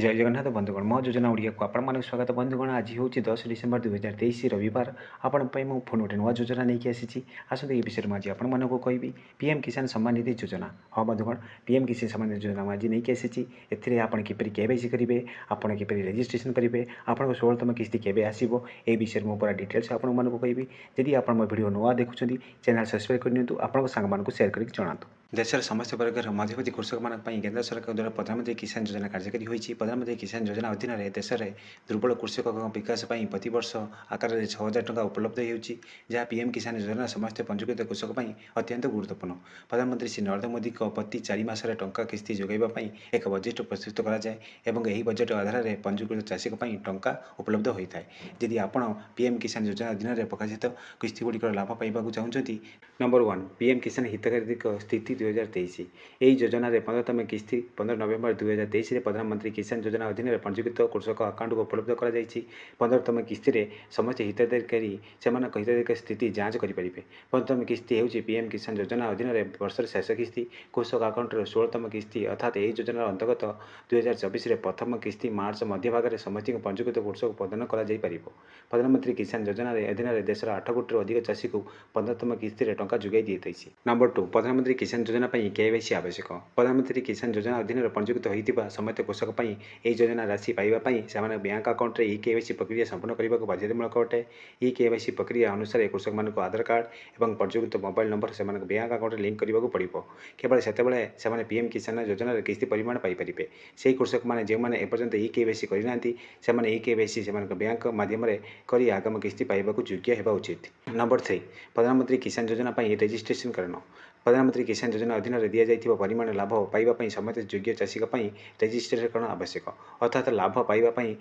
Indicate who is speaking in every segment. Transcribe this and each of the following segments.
Speaker 1: ଜୟ ଜଗନ୍ନାଥ ବନ୍ଧୁଗଣ, ମୋ ଯୋଜନା ଓଡ଼ିଆକୁ ଆପଣମାନଙ୍କୁ ସ୍ୱାଗତ। ବନ୍ଧୁଗଣ, ଆଜି ହେଉଛି 10 ଡିସେମ୍ବର 2023, ରବିବାର। ଆପଣଙ୍କ ପାଇଁ ମୁଁ ପୁଣି ଗୋଟେ ନୂଆ ଯୋଜନା ନେଇକି ଆସିଛି। ଆସନ୍ତୁ, ଏ ବିଷୟରେ ମୁଁ ଆଜି ଆପଣମାନଙ୍କୁ କହିବି, ପିଏମ୍ କିଷାନ ସମ୍ମାନ ନିଧି ଯୋଜନା। ହଁ ବନ୍ଧୁଗଣ, ପିଏମ୍ କିଷାନ ସମ୍ମାନ ନିଧି ଯୋଜନା ମୁଁ ଆଜି ନେଇକି ଆସିଛି। ଏଥିରେ ଆପଣ କିପରି କେୱାଇସି କରିବେ, ଆପଣ କିପରି ରେଜିଷ୍ଟ୍ରେସନ୍ କରିବେ, ଆପଣଙ୍କ 16ତମ କିସ୍ତି କେବେ ଆସିବ, ଏ ବିଷୟରେ ମୁଁ ପୁରା ଡିଟେଲ୍ସ ଆପଣମାନଙ୍କୁ କହିବି। ଯଦି ଆପଣ ମୋ ଭିଡ଼ିଓ ନୂଆ ଦେଖୁଛନ୍ତି, ଚ୍ୟାନେଲ୍ ସବସ୍କ୍ରାଇବ୍ କରିନିଅନ୍ତୁ, ଆପଣଙ୍କ ସାଙ୍ଗମାନଙ୍କୁ ସେୟାର କରିକି ଜଣାନ୍ତୁ। ଦେଶର ସମସ୍ତ ବର୍ଗର ମଧ୍ୟବର୍ତ୍ତୀ କୃଷକମାନଙ୍କ ପାଇଁ କେନ୍ଦ୍ର ସରକାରଙ୍କ ଦ୍ୱାରା ପ୍ରଧାନମନ୍ତ୍ରୀ କିଷାନ ଯୋଜନା କାର୍ଯ୍ୟକାରୀ ହୋଇଛି। ପ୍ରଧାନମନ୍ତ୍ରୀ କିଷାନ ଯୋଜନା ଅଧୀନରେ ଦେଶରେ ଦୁର୍ବଳ କୃଷକଙ୍କ ବିକାଶ ପାଇଁ ପ୍ରତିବର୍ଷ ଆକାରରେ 6000 ଟଙ୍କା ଉପଲବ୍ଧ ହେଉଛି, ଯାହା ପିଏମ୍ କିଷାନ ଯୋଜନା ସମସ୍ତ ପଞ୍ଜୀକୃତ କୃଷକ ପାଇଁ ଅତ୍ୟନ୍ତ ଗୁରୁତ୍ୱପୂର୍ଣ୍ଣ। ପ୍ରଧାନମନ୍ତ୍ରୀ ଶ୍ରୀ ନରେନ୍ଦ୍ର ମୋଦୀଙ୍କ ପ୍ରତି 4 ମାସରେ ଟଙ୍କା କିସ୍ତି ଯୋଗାଇବା ପାଇଁ ଏକ ବଜେଟ୍ ପ୍ରସ୍ତୁତ କରାଯାଏ ଏବଂ ଏହି ବଜେଟ୍ ଆଧାରରେ ପଞ୍ଜୀକୃତ ଚାଷୀଙ୍କ ପାଇଁ ଟଙ୍କା ଉପଲବ୍ଧ ହୋଇଥାଏ। ଯଦି ଆପଣ ପିଏମ୍ କିଷାନ ଯୋଜନା ଅଧୀନରେ ପ୍ରକାଶିତ କିସ୍ତି ଗୁଡ଼ିକର ଲାଭ ପାଇବାକୁ ଚାହୁଁଛନ୍ତି। ନମ୍ବର 1, ପିଏମ୍ କିଷାନ ହିତାଧିକାରୀଙ୍କ ସ୍ଥିତି 2023। ଏହି ଯୋଜନାରେ 15ତମ କିସ୍ତି 15 ନଭେମ୍ବର 2023ରେ ପ୍ରଧାନମନ୍ତ୍ରୀ କିଷାନ ଯୋଜନା ଅଧୀନରେ ପଞ୍ଜୀକୃତ କୃଷକ ଆକାଉଣ୍ଟକୁ ଉପଲବ୍ଧ କରାଯାଇଛି। 15ତମ କିସ୍ତିରେ ସମସ୍ତ ହିତାଧିକାରୀ ସେମାନଙ୍କ ହିତାଧିକାରୀ ସ୍ଥିତି ଯାଞ୍ଚ କରିପାରିବେ। 15ତମ କିସ୍ତି ହେଉଛି ପିଏମ୍ କିଷାନ ଯୋଜନା ଅଧୀନରେ ବର୍ଷର ଶେଷ କିସ୍ତି। କୃଷକ ଆକାଉଣ୍ଟର 16ତମ କିସ୍ତି, ଅର୍ଥାତ୍ ଏହି ଯୋଜନାର ଅନ୍ତର୍ଗତ 2024ରେ ପ୍ରଥମ କିସ୍ତି ମାର୍ଚ୍ଚ ମଧ୍ୟଭାଗରେ ସମସ୍ତଙ୍କୁ ପଞ୍ଜୀକୃତ କୃଷକ ପ୍ରଦାନ କରାଯାଇପାରିବ। ପ୍ରଧାନମନ୍ତ୍ରୀ କିଷାନ ଯୋଜନାରେ ଅଧୀନରେ ଦେଶର 8 କୋଟିରୁ ଅଧିକ ଚାଷୀକୁ 15ତମ କିସ୍ତିରେ ଟଙ୍କା ଯୋଗାଇ ଦିଆଯାଇଛି। ନମ୍ବର 2, ପ୍ରଧାନମନ୍ତ୍ରୀ କିଷାନ ଯୋଜନା ପାଇଁ କେୱାଇସି ଆବଶ୍ୟକ। ପ୍ରଧାନମନ୍ତ୍ରୀ କିଷାନ ଯୋଜନା ଅଧୀନରେ ପଞ୍ଜୀକୃତ ହୋଇଥିବା ସମସ୍ତ କୃଷକ ପାଇଁ ଏହି ଯୋଜନା ରାଶି ପାଇବା ପାଇଁ ସେମାନଙ୍କ ବ୍ୟାଙ୍କ ଆକାଉଣ୍ଟରେ ଇ କେୱାଇସି ପ୍ରକ୍ରିୟା ସମ୍ପୂର୍ଣ୍ଣ କରିବାକୁ ବାଧ୍ୟତାମୂଳକ ଅଟେ। ଇ କେୱାଇସି ପ୍ରକ୍ରିୟା ଅନୁସାରେ କୃଷକମାନଙ୍କୁ ଆଧାର କାର୍ଡ଼ ଏବଂ ପଞ୍ଜୀକୃତ ମୋବାଇଲ ନମ୍ବର ସେମାନଙ୍କ ବ୍ୟାଙ୍କ ଆକାଉଣ୍ଟରେ ଲିଙ୍କ କରିବାକୁ ପଡ଼ିବ। କେବଳ ସେତେବେଳେ ସେମାନେ ପିଏମ୍ କିଷାନ ଯୋଜନାର କିସ୍ତି ପରିମାଣ ପାଇପାରିବେ। ସେହି କୃଷକମାନେ ଯେଉଁମାନେ ଏପର୍ଯ୍ୟନ୍ତ ଇ କେୱାଇସି କରିନାହାନ୍ତି, ସେମାନେ ଇ କେୱାଇସି ସେମାନଙ୍କ ବ୍ୟାଙ୍କ ମାଧ୍ୟମରେ କରି ଆଗାମୀ କିସ୍ତି ପାଇବାକୁ ଯୋଗ୍ୟ ହେବା ଉଚିତ। ନମ୍ବର 3, ପ୍ରଧାନମନ୍ତ୍ରୀ କିଷାନ ଯୋଜନା ପାଇଁ ରେଜିଷ୍ଟ୍ରେସନ କରଣ। ପ୍ରଧାନମନ୍ତ୍ରୀ କିଷାନ ଯୋଜନା ଅଧୀନରେ ଦିଆଯାଇଥିବା ପରିମାଣ ଲାଭ ପାଇବା ପାଇଁ ସମସ୍ତ ଯୋଗ୍ୟ ଚାଷୀଙ୍କ ପାଇଁ ରେଜିଷ୍ଟ୍ରେସନ ଆବଶ୍ୟକ। ଅର୍ଥାତ୍ ଲାଭ ପାଇବା ପାଇଁ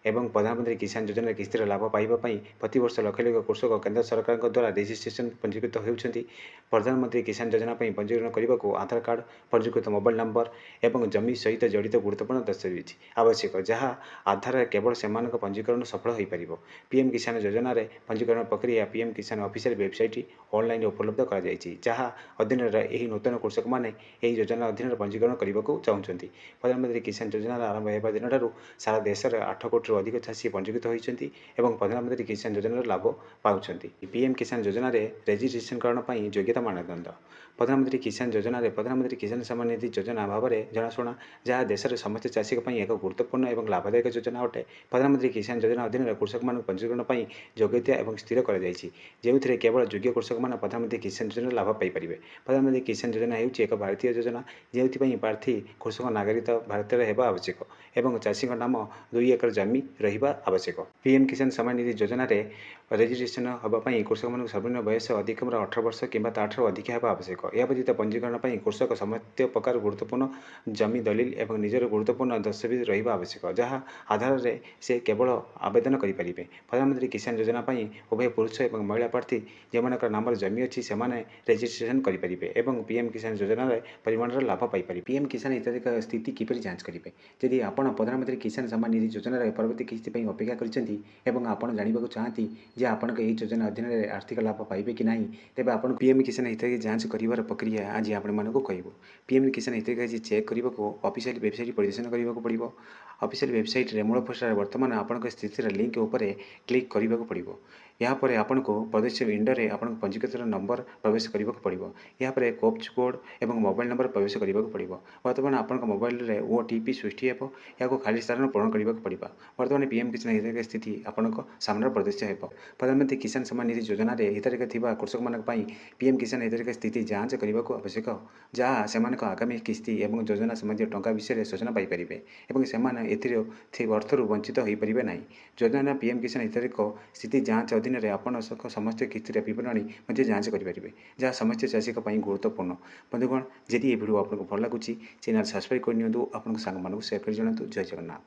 Speaker 1: ଏବଂ ପ୍ରଧାନମନ୍ତ୍ରୀ କିଷାନ ଯୋଜନାର କିସ୍ତିର ଲାଭ ପାଇବା ପାଇଁ ପ୍ରତିବର୍ଷ ଲକ୍ଷ ଲକ୍ଷ କୃଷକ କେନ୍ଦ୍ର ସରକାରଙ୍କ ଦ୍ୱାରା ରେଜିଷ୍ଟ୍ରେସନ ପଞ୍ଜୀକୃତ ହେଉଛନ୍ତି। ପ୍ରଧାନମନ୍ତ୍ରୀ କିଷାନ ଯୋଜନା ପାଇଁ ପଞ୍ଜୀକରଣ କରିବାକୁ ଆଧାର କାର୍ଡ଼, ପଞ୍ଜୀକୃତ ମୋବାଇଲ ନମ୍ବର ଏବଂ ଜମି ସହିତ ଜଡ଼ିତ ଗୁରୁତ୍ୱପୂର୍ଣ୍ଣ ଦସ୍ତାବିଜ ଆବଶ୍ୟକ, ଯାହା ଆଧାରରେ କେବଳ ସେମାନଙ୍କ ପଞ୍ଜୀକରଣ ସଫଳ ହୋଇପାରିବ। ପିଏମ୍ କିଷାନ ଯୋଜନାରେ ପଞ୍ଜୀକରଣ ପ୍ରକ୍ରିୟା ପିଏମ୍ କିଷାନ ଅଫିସିଆଲ ୱେବସାଇଟ୍ ଅନଲାଇନରେ ଉପଲବ୍ଧ କରାଯାଇଛି, ଯାହା ଅଧୀନରେ ଏହି ନୂତନ କୃଷକମାନେ ଏହି ଯୋଜନା ଅଧୀନରେ ପଞ୍ଜୀକରଣ କରିବାକୁ ଚାହୁଁଛନ୍ତି। ପ୍ରଧାନମନ୍ତ୍ରୀ କିଷାନ ଯୋଜନାର ଆରମ୍ଭ ହେବା ଦିନଠାରୁ ସାରା ଦେଶରେ 8 କୋଟିରୁ ଅଧିକ ଚାଷୀ ପଞ୍ଜୀକୃତ ହୋଇଛନ୍ତି ଏବଂ ପ୍ରଧାନମନ୍ତ୍ରୀ କିଷାନ ଯୋଜନାର ଲାଭ ପାଉଛନ୍ତି। ପିଏମ୍ କିଷାନ ଯୋଜନାରେ ରେଜିଷ୍ଟ୍ରେସନକରଣ ପାଇଁ ଯୋଗ୍ୟତା ମାନଦଣ୍ଡ। ପ୍ରଧାନମନ୍ତ୍ରୀ କିଷାନ ଯୋଜନାରେ ପ୍ରଧାନମନ୍ତ୍ରୀ କିଷାନ ସମ୍ମାନ ନିଧି ଯୋଜନା ଭାବରେ ଜଣାଶୁଣା, ଯାହା ଦେଶର ସମସ୍ତ ଚାଷୀଙ୍କ ପାଇଁ ଏକ ଗୁରୁତ୍ୱପୂର୍ଣ୍ଣ ଏବଂ ଲାଭଦାୟକ ଯୋଜନା ଅଟେ। ପ୍ରଧାନମନ୍ତ୍ରୀ କିଷାନ ଯୋଜନା ଅଧୀନରେ କୃଷକମାନଙ୍କୁ ପଞ୍ଜୀକରଣ ପାଇଁ ଯୋଗ୍ୟତା ଏବଂ ସ୍ଥିର କରାଯାଇଛି, ଯେଉଁଥିରେ କେବଳ ଯୋଗ୍ୟ କୃଷକମାନେ ପ୍ରଧାନମନ୍ତ୍ରୀ କିଷାନ ଯୋଜନାର ଲାଭ ପାଇପାରିବେ। ପ୍ରଧାନମନ୍ତ୍ରୀ କିଷାନ ଯୋଜନା ହେଉଛି ଏକ ଭାରତୀୟ ଯୋଜନା, ଯେଉଁଥିପାଇଁ ପ୍ରାର୍ଥୀ କୃଷକ ନାଗରିକ ଭାରତରେ ହେବା ଆବଶ୍ୟକ ଏବଂ ଚାଷୀଙ୍କ ନାମ 2 ଏକର ଜମି ରହିବା ଆବଶ୍ୟକ। ପିଏମ୍ କିଷାନ ସମ୍ମାନ ନିଧି ଯୋଜନାରେ ରେଜିଷ୍ଟ୍ରେସନ ହେବା ପାଇଁ କୃଷକମାନଙ୍କୁ ସର୍ବନିମ୍ନ ବୟସ ଅଧିକମରେ 18 ବର୍ଷ କିମ୍ବା ତା'ଠାରୁ ଅଧିକ ହେବା ଆବଶ୍ୟକ। ଏହା ବ୍ୟତୀତ ପଞ୍ଜୀକରଣ ପାଇଁ କୃଷକ ସମସ୍ତ ପ୍ରକାର ଗୁରୁତ୍ୱପୂର୍ଣ୍ଣ ଜମି ଦଲିଲ ଏବଂ ନିଜର ଗୁରୁତ୍ୱପୂର୍ଣ୍ଣ ଦସ୍ତାବିଜ ରହିବା ଆବଶ୍ୟକ, ଯାହା ଆଧାରରେ ସେ କେବଳ ଆବେଦନ କରିପାରିବେ। ପ୍ରଧାନମନ୍ତ୍ରୀ କିଷାନ ଯୋଜନା ପାଇଁ ଉଭୟ ପୁରୁଷ ଏବଂ ମହିଳା ପ୍ରାର୍ଥୀ, ଯେଉଁମାନଙ୍କର ନାମରେ ଜମି ଅଛି, ସେମାନେ ରେଜିଷ୍ଟ୍ରେସନ କରିପାରିବେ ଏବଂ ପିଏମ୍ କିଷାନ ଯୋଜନାରେ ପରିମାଣର ଲାଭ ପାଇପାରିବେ। ପିଏମ୍ କିଷାନ ହିତାଧିକାର ସ୍ଥିତି କିପରି ଯାଞ୍ଚ କରିବେ? ଯଦି ଆପଣ ପ୍ରଧାନମନ୍ତ୍ରୀ କିଷାନ ସମ୍ମାନ ନିଧି ଯୋଜନାର ପରବର୍ତ୍ତୀ କିସ୍ତି ପାଇଁ ଅପେକ୍ଷା କରିଛନ୍ତି ଏବଂ ଆପଣ ଜାଣିବାକୁ ଚାହାନ୍ତି ଯେ ଆପଣଙ୍କ ଏହି ଯୋଜନା ଅଧୀନରେ ଆର୍ଥିକ ଲାଭ ପାଇବେ କି ନାହିଁ, ତେବେ ଆପଣ ପିଏମ୍ କିଷାନ ହିତାଧିକାରୀ ଯାଞ୍ଚ କରିବାର ପ୍ରକ୍ରିୟା ଆଜି ଆପଣମାନଙ୍କୁ କହିବୁ। ପିଏମ୍ କିଷାନ ହିତାଧିକାରୀ ଚେକ୍ କରିବାକୁ ଅଫିସିଆଲ ୱେବସାଇଟ୍ ପରିଦର୍ଶନ କରିବାକୁ ପଡ଼ିବ। ଅଫିସିଆଲ ୱେବସାଇଟ୍ରେ ମୂଳ ପୃଷ୍ଠାରେ ବର୍ତ୍ତମାନ ଆପଣଙ୍କ ସ୍ଥିତିର ଲିଙ୍କ ଉପରେ କ୍ଲିକ୍ କରିବାକୁ ପଡ଼ିବ। ଏହାପରେ ଆପଣଙ୍କୁ ପ୍ରଦର୍ଶିତ ୱିଣ୍ଡୋରେ ଆପଣଙ୍କ ପଞ୍ଜୀକୃତ ନମ୍ବର ପ୍ରବେଶ କରିବାକୁ ପଡ଼ିବ। ଏହାପରେ କ୍ୟାପଚା କୋଡ଼୍ ଏବଂ ମୋବାଇଲ ନମ୍ବର ପ୍ରବେଶ କରିବାକୁ ପଡ଼ିବ। ବର୍ତ୍ତମାନ ଆପଣଙ୍କ ମୋବାଇଲରେ ଓଟିପି ସୃଷ୍ଟି ହେବ। ଏହାକୁ ଖାଲି ସ୍ଥାନରେ ପୂରଣ କରିବାକୁ ପଡ଼ିବ। ବର୍ତ୍ତମାନ ପିଏମ୍ କିଷାନ ହିତାଧିକାରୀ ସ୍ଥିତି ଆପଣଙ୍କ ସାମ୍ନାରେ ପ୍ରଦର୍ଶିତ ହେବ। ପ୍ରଧାନମନ୍ତ୍ରୀ କିଷାନ ସମ୍ମାନ ନିଧି ଯୋଜନାରେ ହିତାଧିକାରୀ ଥିବା କୃଷକମାନଙ୍କ ପାଇଁ ପିଏମ୍ କିଷାନ ହିତାଧିକାରୀ ସ୍ଥିତି ଯାଞ୍ଚ କରିବାକୁ ଆବଶ୍ୟକ, ଯାହା ସେମାନଙ୍କ ଆଗାମୀ କିସ୍ତି ଏବଂ ଯୋଜନା ସମ୍ବନ୍ଧୀୟ ଟଙ୍କା ବିଷୟରେ ସୂଚନା ପାଇପାରିବେ ଏବଂ ସେମାନେ ଏଥିରୁ ଅର୍ଥରୁ ବଞ୍ଚିତ ହୋଇପାରିବେ ନାହିଁ। ଯୋଜନା ପିଏମ୍ କିଷାନ ହିତାଧିକାରୀ ସ୍ଥିତି ଯାଞ୍ଚ ଅଧୀନରେ ଆପଣ ସମସ୍ତ କିସ୍ତିର ବିବରଣୀ ମଧ୍ୟ ଯାଞ୍ଚ କରିପାରିବେ, ଯାହା ସମସ୍ତ ଚାଷୀଙ୍କ ପାଇଁ ଗୁରୁତ୍ୱପୂର୍ଣ୍ଣ। ବନ୍ଧୁଗଣ, ଯଦି ଏ ଭିଡ଼ିଓ ଆପଣଙ୍କୁ ଭଲ ଲାଗୁଛି, ଚ୍ୟାନେଲ୍ ସବସ୍କ୍ରାଇବ୍ କରିନିଅନ୍ତୁ, ଆପଣଙ୍କ ସାଙ୍ଗମାନଙ୍କୁ ସେୟାର କରି ଜଣାନ୍ତୁ। ଜୟ ଜଗନ୍ନାଥ।